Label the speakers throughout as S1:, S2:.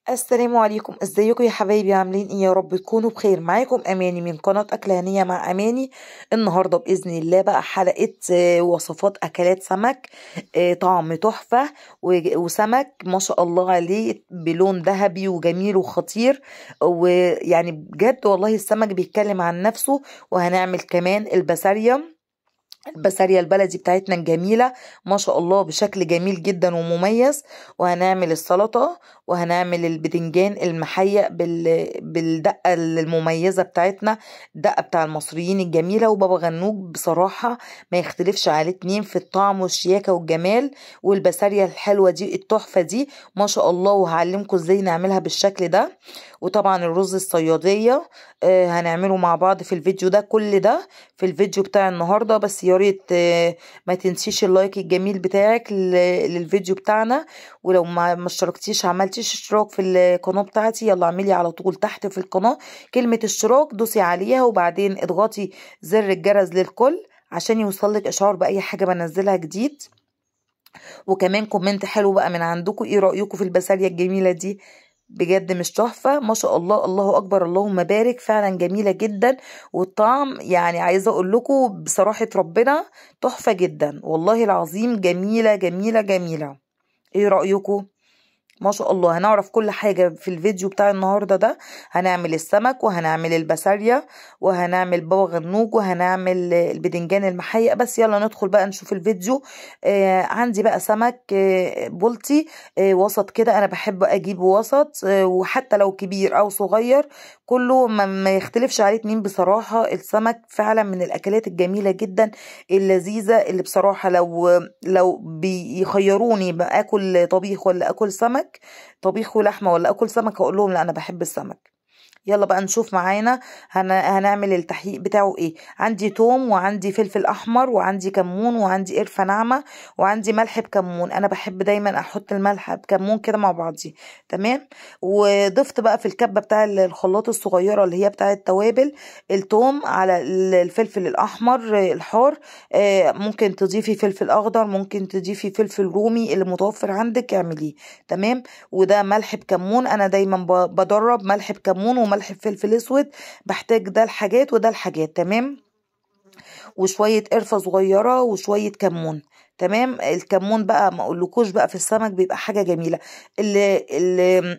S1: السلام عليكم، ازيكم يا حبايبي؟ عاملين ايه؟ يا رب تكونوا بخير. معاكم اماني من قناة اكل هنيه مع اماني. النهارده باذن الله بقى حلقة وصفات اكلات سمك، طعم تحفة وسمك ما شاء الله عليه بلون ذهبي وجميل وخطير، ويعني بجد والله السمك بيتكلم عن نفسه. وهنعمل كمان البسارية البلدي بتاعتنا الجميلة ما شاء الله بشكل جميل جدا ومميز. وهنعمل السلطة، وهنعمل البدنجان المحيق بالدقة المميزة بتاعتنا، الدقة بتاع المصريين الجميلة. وبابا غنوج بصراحة ما يختلفش على اتنين في الطعم والشياكة والجمال، والبسارية الحلوة دي التحفة دي ما شاء الله، وهعلمكم ازاي نعملها بالشكل ده. وطبعا الرز الصيادية هنعمله مع بعض في الفيديو ده، كل ده في الفيديو بتاع النهاردة. بس يا ريت ما تنسيش ال like الجميل بتاعك للفيديو بتاعنا، ولو ما اشتركتيش عملتيش اشتراك في القناة بتاعتي، يلا اعملي على طول تحت في القناة كلمة اشتراك، دوسي عليها وبعدين اضغطي زر الجرس للكل عشان يوصلك اشعار بأي حاجة بنزلها جديد. وكمان comment حلو بقى من عندكم، ايه رأيكم في البسارية الجميلة دي؟ بجد مش تحفة ما شاء الله، الله أكبر اللهم بارك، فعلا جميلة جدا. والطعم يعني عايزة أقول لكم بصراحة ربنا تحفة جدا والله العظيم، جميلة جميلة جميلة. ايه رأيكم؟ ما شاء الله. هنعرف كل حاجة في الفيديو بتاع النهاردة ده. هنعمل السمك، وهنعمل البسارية، وهنعمل بابا غنوج، وهنعمل البدنجان المحيق. بس يلا ندخل بقى نشوف الفيديو. عندي بقى سمك بلطي وسط كده، انا بحب اجيبه وسط، وحتى لو كبير او صغير كله ما يختلفش عليه اتنين بصراحة. السمك فعلا من الاكلات الجميلة جدا اللذيذة، اللي بصراحة لو بيخيروني بقى اكل طبيخ ولا اكل سمك، طبيخ ولحمه ولا اكل سمك، هقول لهم لا انا بحب السمك. يلا بقى نشوف معانا هنعمل التحقيق بتاعه ايه. عندي توم، وعندي فلفل احمر، وعندي كمون، وعندي قرفه ناعمة، وعندي ملح بكمون. انا بحب دايما احط الملح بكمون كده مع بعضي، تمام. وضفت بقى في الكبه بتاع الخلاط الصغيرة اللي هي بتاع التوابل التوم على الفلفل الاحمر الحار. ممكن تضيفي فلفل اخضر، ممكن تضيفي فلفل رومي، اللي متوفر عندك اعمليه، تمام. وده ملح بكمون، انا دايما بدرب ملح بكمون وملح فلفل اسود، بحتاج ده الحاجات وده الحاجات، تمام. وشوية قرفه صغيرة وشوية كمون، تمام. الكمون بقى ما اقولكوش بقى في السمك بيبقى حاجة جميلة.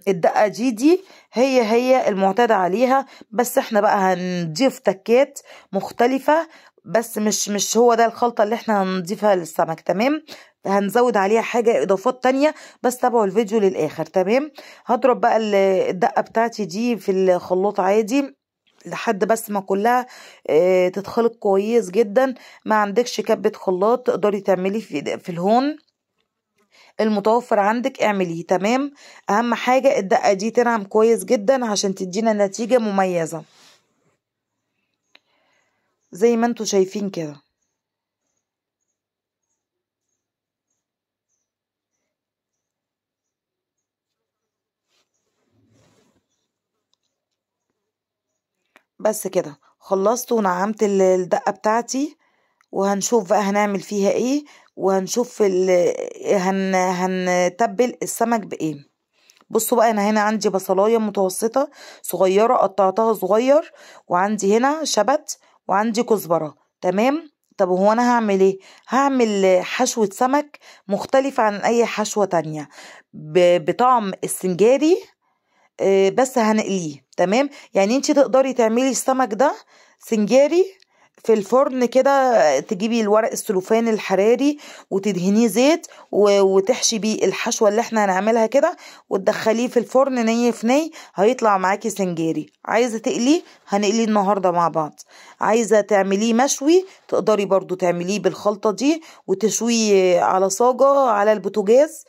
S1: الدقة دي هي المعتادة عليها، بس احنا بقى هنضيف تكات مختلفة، بس مش هو ده الخلطة اللي احنا هنضيفها للسمك، تمام. هنزود عليها حاجة اضافات تانية، بس تابعوا الفيديو للاخر، تمام. هضرب بقى الدقة بتاعتي دي في الخلاط عادي لحد بس ما كلها تتخلط كويس جدا. ما عندكش كبه خلاط تقدري تعملي في الهون المتوفر عندك اعمليه، تمام. اهم حاجة الدقة دي تنعم كويس جدا عشان تدينا نتيجة مميزة زي ما انتوا شايفين كده. بس كده خلصت ونعمت الدقة بتاعتي، وهنشوف بقى هنعمل فيها ايه، وهنشوف هنتبل السمك بايه. بصوا بقى، انا هنا عندي بصلايه متوسطه صغيرة قطعتها صغير، وعندي هنا شبت، وعندي كزبره، تمام. طب هو انا هعمل ايه؟ هعمل حشوه سمك مختلفة عن اي حشوه تانية بطعم السنجاري، بس هنقليه، تمام. يعني انت تقدري تعملي السمك ده سنجاري في الفرن كده، تجيبي الورق السلوفان الحراري وتدهنيه زيت وتحشي بيه الحشوه اللي احنا هنعملها كده، وتدخليه في الفرن ني في ني، هيطلع معاكي سنجاري. عايزه تقليه هنقليه النهارده مع بعض، عايزه تعمليه مشوي تقدري برضو تعمليه بالخلطه دي وتشويه على صاجه على البوتاجاز،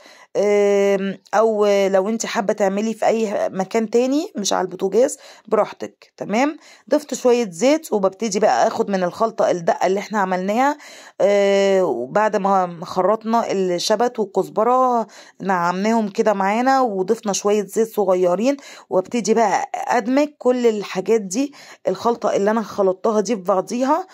S1: او لو انت حابة تعملي في اي مكان تاني مش على البوتاجاز براحتك، تمام. ضفت شوية زيت، وببتدي بقى اخد من الخلطة الدقة اللي احنا عملناها، وبعد ما خرطنا الشبت والكزبره نعمناهم كده معانا، وضفنا شوية زيت صغيرين، وابتدي بقى ادمج كل الحاجات دي، الخلطة اللي انا خلطتها دي في بعضيها.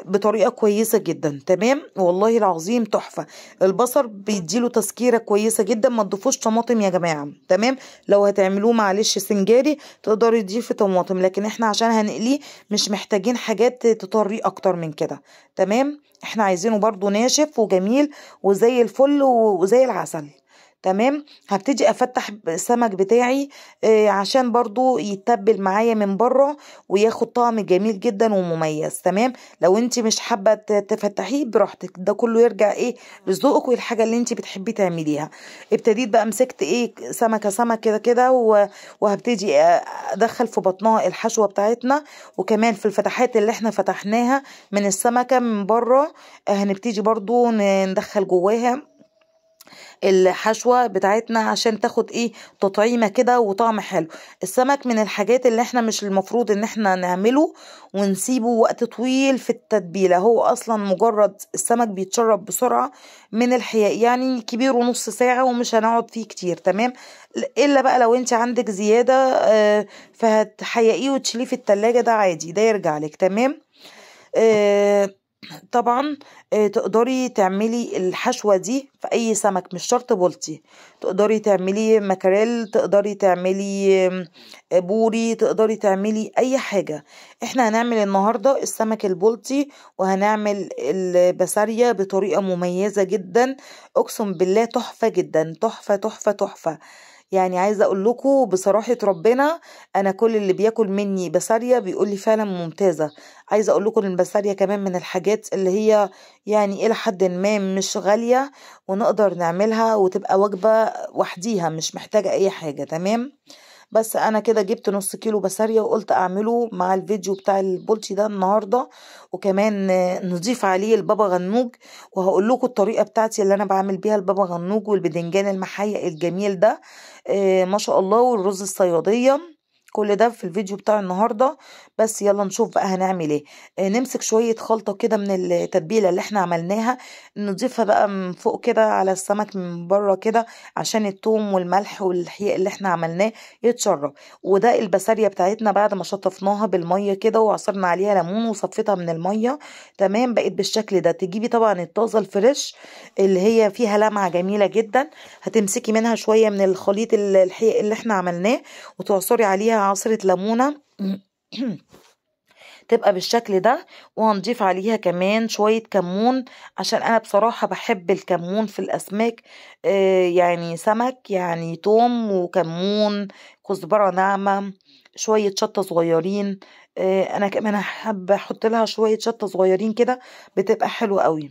S1: بطريقة كويسة جدا. تمام، والله العظيم تحفة. البصل بيديله تسكيره كويسة جدا. ما تضيفوش طماطم يا جماعة. تمام، لو هتعملوه معلش سنجاري تقدري تضيفي طماطم، لكن احنا عشان هنقليه مش محتاجين حاجات تطريه اكتر من كده. تمام، احنا عايزينه برضو ناشف وجميل وزي الفل وزي العسل. تمام، هبتدي افتح السمك بتاعي عشان برضو يتبل معايا من بره وياخد طعم جميل جدا ومميز. تمام، لو انت مش حابة تفتحيه براحتك، ده كله يرجع ايه لذوقك والحاجة اللي انت بتحبي تعمليها. ابتديت بقى مسكت ايه سمكة سمك كده كده، وهبتدي ادخل في بطنها الحشوه بتاعتنا، وكمان في الفتحات اللي احنا فتحناها من السمكة من بره هنبتدي برضو ندخل جواها الحشوة بتاعتنا عشان تاخد ايه تطعيمة كده وطعم حلو. السمك من الحاجات اللي احنا مش المفروض ان احنا نعمله ونسيبه وقت طويل في التتبيلة، هو اصلا مجرد السمك بيتشرب بسرعة من الحياء، يعني كبير ونص ساعة ومش هنقعد فيه كتير. تمام، الا بقى لو انت عندك زيادة فهتحيقيه وتشيليه في التلاجة، ده عادي، ده يرجع لك. تمام، طبعا تقدري تعملي الحشوة دي في اي سمك، مش شرط بولتي، تقدري تعملي ماكريل، تقدري تعملي بوري، تقدري تعملي اي حاجة. احنا هنعمل النهاردة السمك البولتي وهنعمل البسارية بطريقة مميزة جدا، اقسم بالله تحفة جدا، تحفة تحفة تحفة. يعني عايزه اقول لكم بصراحة ربنا، انا كل اللي بياكل مني بسارية بيقول لي فعلا ممتازة. عايزه اقول لكم البسارية كمان من الحاجات اللي هي يعني الى حد ما مش غالية ونقدر نعملها وتبقى وجبة وحديها، مش محتاجه اي حاجة. تمام، بس انا كده جبت نص كيلو بسارية وقلت اعمله مع الفيديو بتاع البولتي ده النهارده، وكمان نضيف عليه البابا غنوج، وهقول لكم الطريقة بتاعتي اللي انا بعمل بيها البابا غنوج والبدنجان المحيق الجميل ده ما شاء الله، والرز الصياديه، كل ده في الفيديو بتاع النهارده. بس يلا نشوف بقى هنعمل ايه. نمسك شوية خلطه كده من التتبيله اللي احنا عملناها، نضيفها بقى من فوق كده على السمك من بره كده عشان الثوم والملح والحياء اللي احنا عملناه يتشرب. وده البسارية بتاعتنا بعد ما شطفناها بالمية كده وعصرنا عليها ليمون وصفيتها من المية. تمام، بقت بالشكل ده. تجيبي طبعا الطازه الفريش اللي هي فيها لمعة جميلة جدا، هتمسكي منها شوية من الخليط الحياء اللي احنا عملناه وتعصري عليها عصرة ليمونة تبقى بالشكل ده. وهنضيف عليها كمان شوية كمون، عشان انا بصراحة بحب الكمون في الاسماك، يعني سمك يعني توم وكمون، كزبرة ناعمة، شوية شطة صغيرين. انا كمان حابة احط لها شوية شطة صغيرين كده، بتبقى حلوة قوي.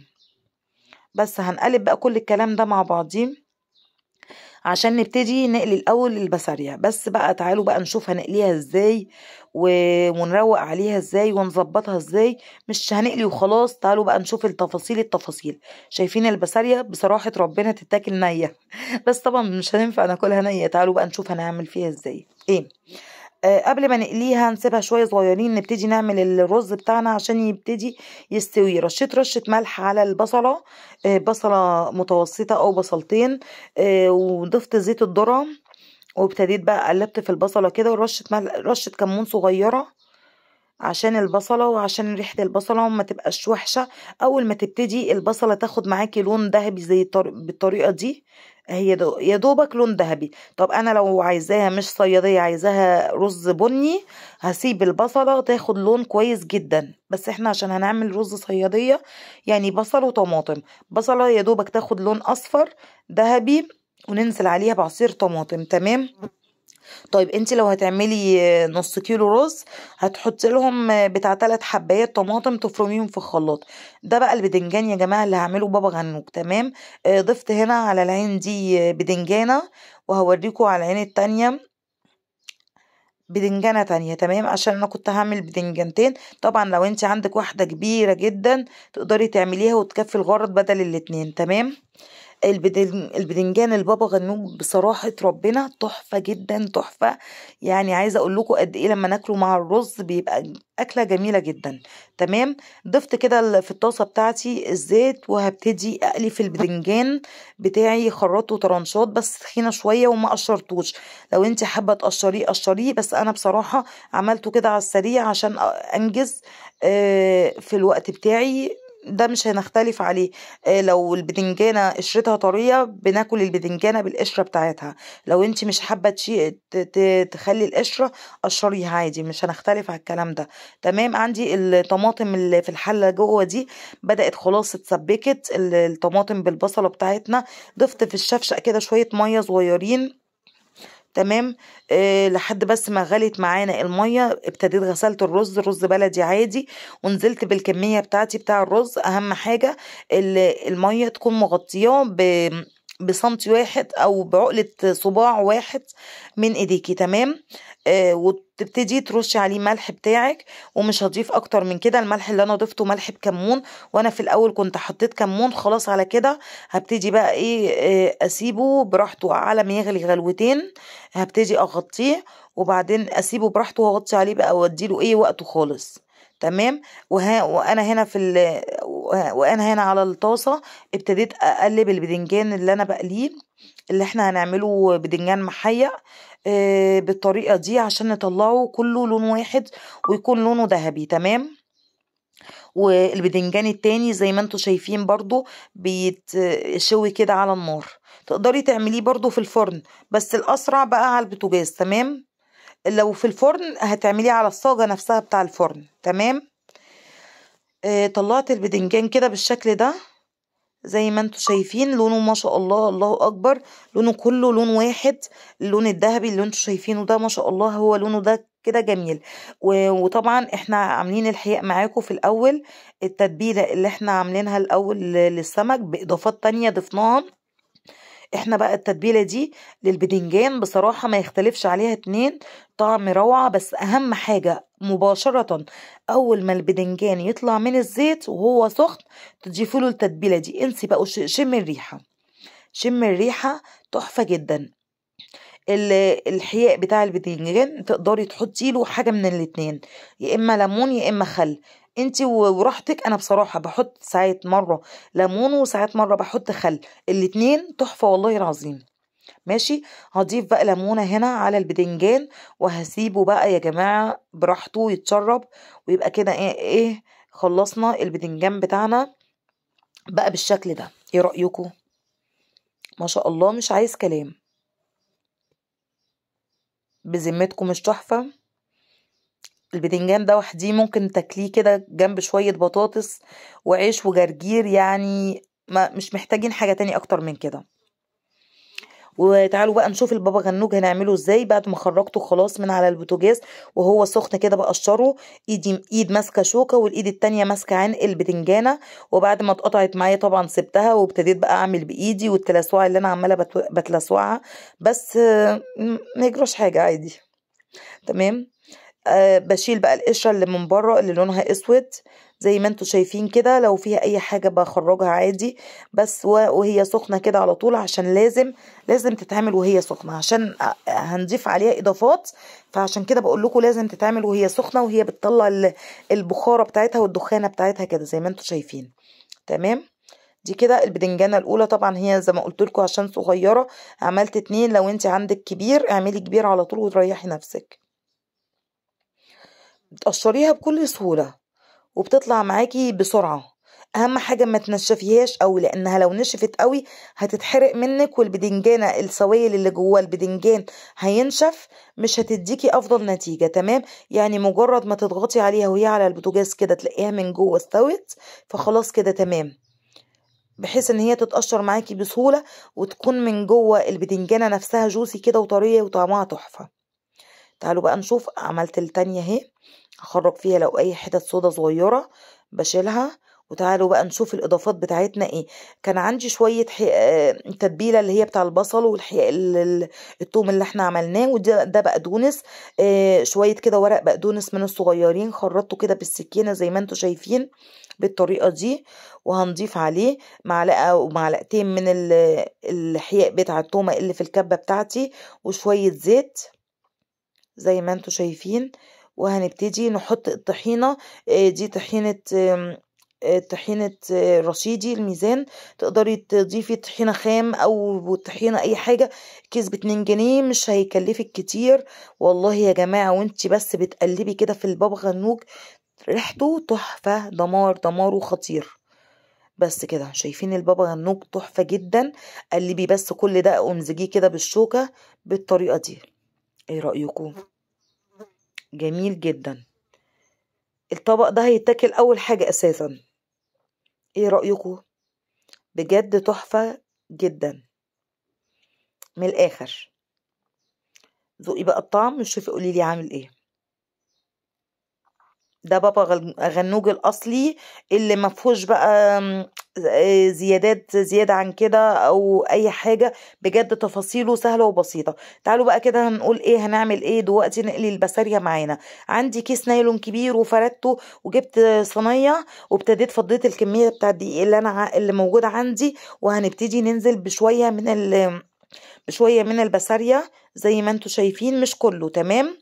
S1: بس هنقلب بقى كل الكلام ده مع بعضيه عشان نبتدي نقلي الاول البسارية. بس بقى تعالوا بقى نشوف هنقليها ازاي ونروق عليها ازاي ونظبطها ازاي، مش هنقلي وخلاص. تعالوا بقى نشوف التفاصيل. شايفين البسارية بصراحة ربنا تتاكل نية بس طبعا مش هننفع ناكلها نية. تعالوا بقى نشوف هنعمل فيها ازاي ايه. قبل ما نقليها نسيبها شوية صغيرين، نبتدي نعمل الرز بتاعنا عشان يبتدي يستوي. رشيت رشه ملح على البصله، بصله متوسطه او بصلتين، وضفت زيت الذرة، وابتديت بقى قلبت في البصله كده، ورشه ملح، رشه كمون صغيرة عشان البصله وعشان ريحه البصله ما تبقاش وحشة. اول ما تبتدي البصله تاخد معاكي لون ذهبي زي بالطريقة دي، هي يا دوبك لون ذهبي. طب انا لو عايزاها مش صياديه، عايزاها رز بني، هسيب البصله تاخد لون كويس جدا. بس احنا عشان هنعمل رز صياديه يعني بصل وطماطم، بصله يا دوبك تاخد لون اصفر ذهبي وننزل عليها بعصير طماطم. تمام، طيب انت لو هتعملي نص كيلو رز هتحطي لهم بتاع 3 حبايات طماطم تفرميهم في الخلاط. ده بقى البدنجان يا جماعة اللي هعمله بابا غنوج. تمام، ضفت هنا على العين دي بدنجانه، وهوريكم على العين التانية بدنجانه تانية. تمام، عشان انا كنت هعمل بدنجانتين. طبعا لو انت عندك واحدة كبيرة جدا تقدري تعمليها وتكفي الغرض بدل الاتنين. تمام، البدنجان البابا غنوج بصراحة ربنا تحفة جدا، تحفة. يعني عايزة اقول لكم قد ايه لما ناكله مع الرز بيبقى اكلة جميلة جدا. تمام. ضفت كده في الطاسة بتاعتي الزيت، وهبتدي اقلي في البدنجان بتاعي. خرطته طرنشات بس تخينة شوية وما قشرتوش، لو انت حابة تقشريه قشريه، بس انا بصراحة عملته كده على السريع عشان انجز في الوقت بتاعي ده، مش هنختلف عليه. لو البدنجانه قشرتها طرية بناكل البدنجانه بالقشره بتاعتها، لو انت مش حابة تخلي القشرة قشريها عادي، مش هنختلف على الكلام ده. تمام. عندي الطماطم اللي في الحلة جوه دي بدات خلاص اتسبكت، الطماطم بالبصله بتاعتنا. ضفت في الشفشق كده شوية مية صغيرين. تمام. لحد بس ما غلت معانا المية، ابتديت غسلت الرز، رز بلدي عادي، ونزلت بالكمية بتاعتي بتاع الرز. اهم حاجة المية تكون مغطياه بسنتي واحد او بعقله صباع واحد من ايديكي. تمام. وتبتدي ترشي عليه ملح بتاعك، ومش هضيف اكتر من كده. الملح اللي انا ضفته ملح بكمون، وانا في الاول كنت حطيت كمون. خلاص على كده هبتدي بقى ايه، اسيبه براحته على ما يغلي غلوتين، هبتدي اغطيه وبعدين اسيبه براحته واغطي عليه بقى واديله ايه وقته خالص. تمام. وانا هنا وانا هنا على الطاسه ابتديت اقلب البدنجان اللي انا بقليه، اللي احنا هنعمله بدنجان محيق بالطريقة دي عشان نطلعه كله لون واحد ويكون لونه ذهبي. تمام. والبدنجان التاني زي ما انتم شايفين برضو بيتشوي كده على النار، تقدري تعمليه برضو في الفرن، بس الاسرع بقى على البوتاجاز. تمام. لو في الفرن هتعمليه على الصاجة نفسها بتاع الفرن. تمام. طلعت البدنجان كده بالشكل ده زي ما انتم شايفين، لونه ما شاء الله الله اكبر، لونه كله لون واحد، اللون الذهبي اللي انتم شايفينه ده ما شاء الله هو لونه ده كده جميل. وطبعا احنا عاملين الحقيقة معاكم في الاول التتبيلة اللي احنا عاملينها الاول للسمك باضافات تانية ضفناها احنا بقى. التتبيله دي للبدنجان بصراحة ما يختلفش عليها اتنين، طعم روعه. بس اهم حاجة مباشرة اول ما البدنجان يطلع من الزيت وهو سخن تضيفوا له التتبيله دي، انسي بقى شم الريحة، شم الريحة تحفة جدا. الحياء بتاع البدنجان تقدري تحطي له حاجة من الاتنين، يا اما ليمون يا اما خل، انتي وراحتك. انا بصراحة بحط ساعات مرة ليمون وساعات مرة بحط خل، الاتنين تحفة والله العظيم. ماشي. هضيف بقى ليمونه هنا على البدنجان وهسيبه بقى يا جماعة براحته يتشرب، ويبقى كده ايه خلصنا البدنجان بتاعنا بقى بالشكل ده. ايه رايكم؟ ما شاء الله مش عايز كلام، بذمتكم مش تحفة؟ البدنجان ده وحديه ممكن تاكليه كده جنب شوية بطاطس وعيش وجرجير، يعني ما مش محتاجين حاجة تاني اكتر من كده. وتعالوا بقى نشوف البابا غنوج هنعمله ازاي. بعد ما خرجته خلاص من على البوتاجاز وهو سخن كده بقشره، ايد ماسكه شوكه والايد التانية ماسكه عنق البتنجانه، وبعد ما اتقطعت معايا طبعا سبتها وابتديت بقى اعمل بايدي والتلسوعه اللي انا عماله بتلسوعها، بس ما يجراش حاجة عادي. تمام. بشيل بقى القشرة اللي من بره اللي لونها اسود زي ما انتوا شايفين كده، لو فيها اي حاجة بخرجها عادي، بس وهي سخنة كده على طول، عشان لازم تتعمل وهي سخنة، عشان هنضيف عليها اضافات، فعشان كده بقول لكم لازم تتعمل وهي سخنة وهي بتطلع البخاره بتاعتها والدخانه بتاعتها كده زي ما انتوا شايفين. تمام. دي كده البدنجانه الاولى، طبعا هي زي ما قلت لكم عشان صغيرة عملت 2، لو انت عندك كبير اعملي كبير على طول وتريحي نفسك. بتقشريها بكل سهولة وبتطلع معاكي بسرعة. اهم حاجة ما تنشفيهاش قوي، لانها لو نشفت قوي هتتحرق منك، والبدنجانه السوائل اللي جوه البدنجان هينشف، مش هتديكي افضل نتيجة. تمام. يعني مجرد ما تضغطي عليها وهي على البوتاجاز كده تلاقيها من جوه استوت، فخلاص كده تمام، بحيث ان هي تتقشر معاكي بسهولة وتكون من جوه البدنجانه نفسها جوسي كده وطريه وطعمها تحفة. تعالوا بقى نشوف. عملت التانية اهي، هخرج فيها لو اي حتت صودا صغيرة بشيلها. وتعالوا بقى نشوف الاضافات بتاعتنا ايه. كان عندي شوية تتبيله اللي هي بتاع البصل والحياء الثوم اللي احنا عملناه، وده بقدونس، شوية كده ورق بقدونس من الصغيرين خرطته كده بالسكينة زي ما انتم شايفين. بالطريقة دي. وهنضيف عليه معلقه ومعلقتين من الحياء بتاع التومه اللي في الكبه بتاعتي، وشوية زيت زي ما انتم شايفين. وهنبتدي نحط الطحينه، دي طحينه رشيدي الميزان، تقدري تضيفي طحينه خام او طحينه اي حاجة. كيس ب2 جنيه مش هيكلفك كتير والله يا جماعة. وانتي بس بتقلبي كده في البابا غنوج ريحته تحفة، دمار دمار وخطير. بس كده شايفين البابا غنوج تحفة جدا. قلبي بس كل ده وامزجيه كده بالشوكة بالطريقة دي. ايه رايكم؟ جميل جدا. الطبق ده هيتاكل اول حاجة اساسا. ايه رأيكم؟ بجد تحفة جدا من الاخر. ذوقي بقى الطعم وشوفي قولي لي عامل ايه. ده بابا غنوج الاصلي اللي ما فيهوش بقى زيادات زيادة عن كده او اي حاجة، بجد تفاصيله سهلة وبسيطة. تعالوا بقى كده هنقول ايه، هنعمل ايه دلوقتي. نقلي البسارية معانا. عندي كيس نايلون كبير وفردته وجبت صينية وابتديت فضيت الكمية بتاع الدقيق اللي انا اللي موجودة عندي، وهنبتدي ننزل بشوية من البسارية زي ما انتم شايفين، مش كله تمام،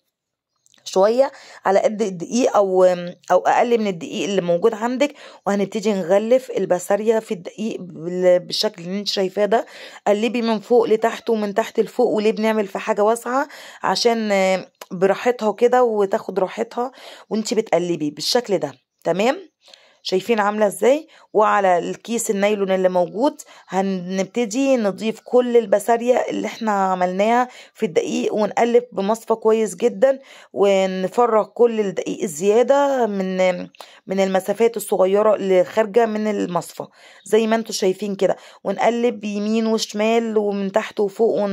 S1: شوية على قد الدقيق او اقل من الدقيق اللي موجود عندك. وهنبتدي نغلف البسارية في الدقيق بالشكل اللي انت شايفاه ده. قلبي من فوق لتحت ومن تحت لفوق. وليه بنعمل في حاجة واسعة؟ عشان براحتها كده وتاخد راحتها وانت بتقلبي بالشكل ده تمام. شايفين عامله ازاي؟ وعلى الكيس النايلون اللي موجود هنبتدي نضيف كل البسارية اللي احنا عملناها في الدقيق، ونقلب بمصفى كويس جدا، ونفرغ كل الدقيق الزيادة من المسافات الصغيرة اللي خارجه من المصفى زي ما انتم شايفين كده. ونقلب يمين وشمال ومن تحت وفوق،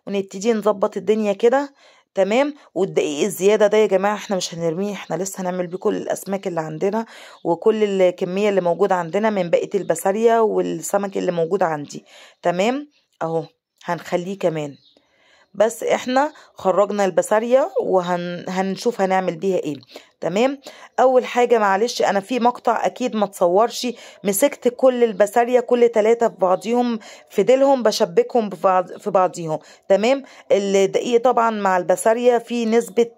S1: ونبتدي نظبط الدنيا كده تمام. والدقيق الزيادة ده يا جماعة احنا مش هنرميه، احنا لسه هنعمل بيه كل الاسماك اللي عندنا وكل الكمية اللي موجودة عندنا من بقية البسارية والسمك اللي موجود عندي تمام. اهو هنخليه كمان، بس احنا خرجنا البسارية وهنشوف هنعمل بيها ايه تمام. اول حاجة معلش انا في مقطع اكيد ما تصورش، مسكت كل البسارية كل 3 في بعضيهم في ديلهم بشبكهم في بعضيهم تمام. الدقيق طبعا مع البسارية في نسبه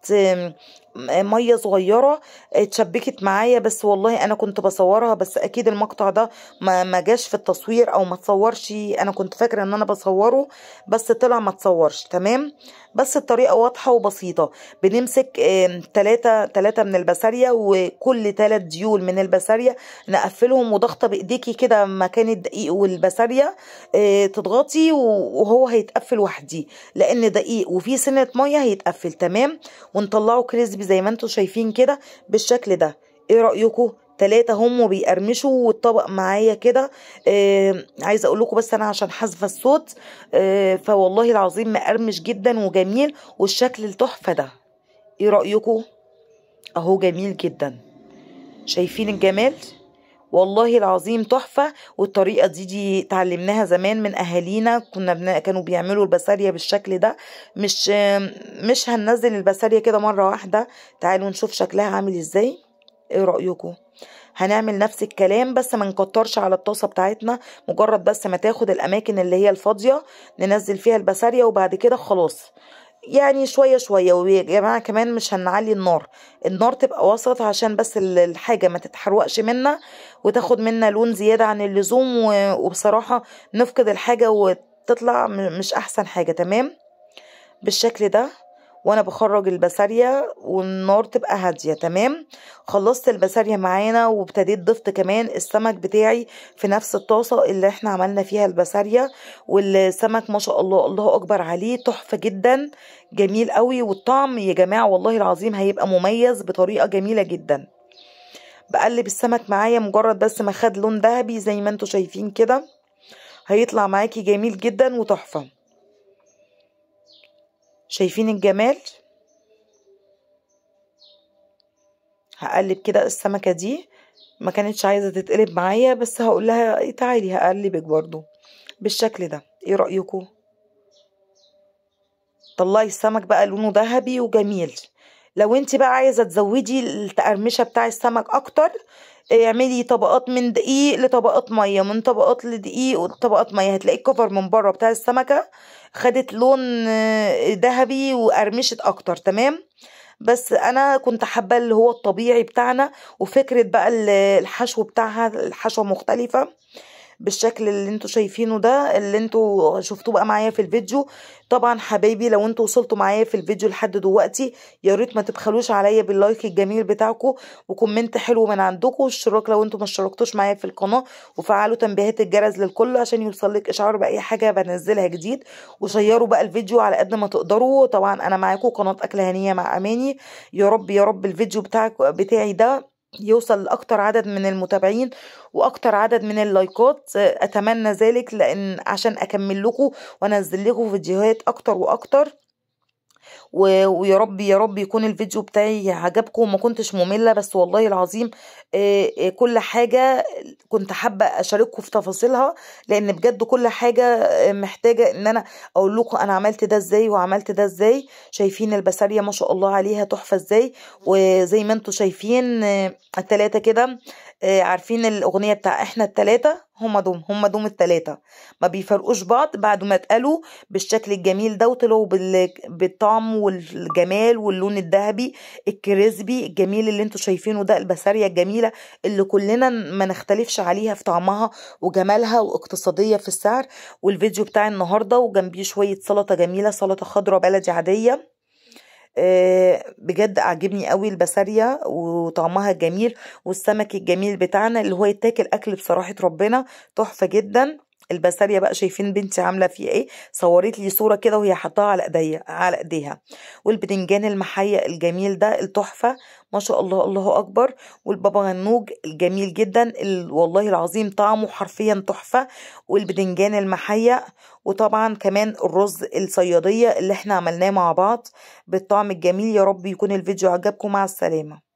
S1: مية صغيرة اتشبكت معايا، بس والله انا كنت بصورها، بس اكيد المقطع ده ما جاش في التصوير او ما تصورش. انا كنت فاكره ان انا بصورة بس طلع ما تصورش تمام. بس الطريقة واضحة وبسيطة. بنمسك 3 من البسارية، وكل 3 ديول من البسارية نقفلهم، وضغطه بايديكي كده مكان الدقيق والبسارية تضغطي وهو هيتقفل وحدي، لان دقيق وفيه سنة مية هيتقفل تمام. ونطلعه كريسبي زي ما انتم شايفين كده بالشكل ده. ايه رايكم؟ 3 هم وبيقرمشوا والطبق معايا كده. عايزه اقول لكم بس انا عشان حذفه الصوت، فوالله العظيم مقرمش جدا وجميل، والشكل التحفة ده. ايه رايكم؟ اهو جميل جدا. شايفين الجمال؟ والله العظيم تحفة. والطريقة دي اتعلمناها زمان من اهالينا، كانوا بيعملوا البسارية بالشكل ده. مش هننزل البسارية كده مرة واحدة، تعالوا نشوف شكلها عامل ازاي. ايه رأيكم؟ هنعمل نفس الكلام بس ما نكترش على الطاسة بتاعتنا، مجرد بس ما تاخد الاماكن اللي هي الفاضية ننزل فيها البسارية، وبعد كده خلاص يعني شوية شوية. ويا جماعة كمان مش هنعلي النار، النار تبقى وسط عشان بس الحاجة ما تتحرقش منا وتاخد منا لون زيادة عن اللزوم، وبصراحة نفقد الحاجة وتطلع مش احسن حاجة تمام بالشكل ده. وانا بخرج البسارية والنار تبقى هادية تمام. خلصت البسارية معانا، وابتديت ضفت كمان السمك بتاعي في نفس الطاسة اللي احنا عملنا فيها البسارية. والسمك ما شاء الله الله اكبر عليه، تحفة جدا، جميل قوي، والطعم يا جماعة والله العظيم هيبقى مميز بطريقة جميلة جدا. بقلب السمك معايا مجرد بس ما خد لون ذهبي زي ما انتوا شايفين كده، هيطلع معاكي جميل جدا وتحفة. شايفين الجمال؟ هقلب كده السمكة دي، ما كانتش عايزة تتقلب معايا بس هقول لها تعالي هقلبك برضو بالشكل ده. ايه رأيكم؟ طلعي السمك بقى لونه ذهبي وجميل. لو انت بقى عايزه تزودي التقرمشه بتاع السمك اكتر، اعملي طبقات من دقيق لطبقات مية، من طبقات لدقيق وطبقات مية، هتلاقي الكفر من بره بتاع السمكة خدت لون ذهبي وقرمشت اكتر. تمام. بس انا كنت حابة اللي هو الطبيعي بتاعنا، وفكره بقى الحشو بتاعها، الحشوه مختلفة بالشكل اللي انتوا شايفينه ده، اللي انتوا شفتوه بقى معايا في الفيديو. طبعا حبايبي لو انتوا وصلتوا معايا في الفيديو لحد دلوقتي، يا ريت ما تبخلوش عليا بال like الجميل بتاعكم، و comment حلو من عندكم، واشتراك لو انتوا ما اشتركتوش معايا في القناة، وفعلوا تنبيهات الجرس للكل عشان يوصلك اشعار باي حاجة بنزلها جديد، وشيروا بقى الفيديو على قد ما تقدروا. طبعا انا معاكم قناة اكل هنيه مع اماني. يا رب يا رب الفيديو بتاعي ده يوصل لأكتر عدد من المتابعين وأكتر عدد من اللايكات، أتمنى ذلك، لأن عشان أكمل لكم وأنزل لكم فيديوهات أكتر وأكتر. ويا رب يا رب يكون الفيديو بتاعي عجبكم وما كنتش مملة، بس والله العظيم كل حاجة كنت حابة أشارككم في تفاصيلها، لأن بجد كل حاجة محتاجة إن أنا أقول لكم أنا عملت ده إزاي وعملت ده إزاي. شايفين البسارية ما شاء الله عليها تحفة إزاي، وزي ما انتم شايفين التلاتة كده، عارفين الأغنية بتاع إحنا التلاتة، هما دوم التلاتة ما بيفرقوش بعض بعد ما اتقالوا بالشكل الجميل ده، وطلعوا بالطعم والجمال واللون الذهبي الكريسبي الجميل اللي انتوا شايفينه ده. البسارية الجميلة اللي كلنا ما نختلفش عليها في طعمها وجمالها واقتصادية في السعر. والفيديو بتاع النهاردة وجنبيه شوية سلطة جميلة، سلطة خضراء بلدي عادية. بجد عجبني قوي البسارية وطعمها الجميل، والسمك الجميل بتاعنا اللي هو يتاكل اكل بصراحة ربنا تحفة جدا. البسارية بقى شايفين بنتي عاملة فيه ايه، صورت لي صورة كده وهي حطاها على ايديها. والبتنجان المحيق الجميل ده التحفة ما شاء الله الله اكبر. والبابا غنوج الجميل جدا، والله العظيم طعمه حرفيا تحفة. والبتنجان المحيق، وطبعا كمان الرز الصيادية اللي احنا عملناه مع بعض بالطعم الجميل. يا رب يكون الفيديو عجبكم. مع السلامة.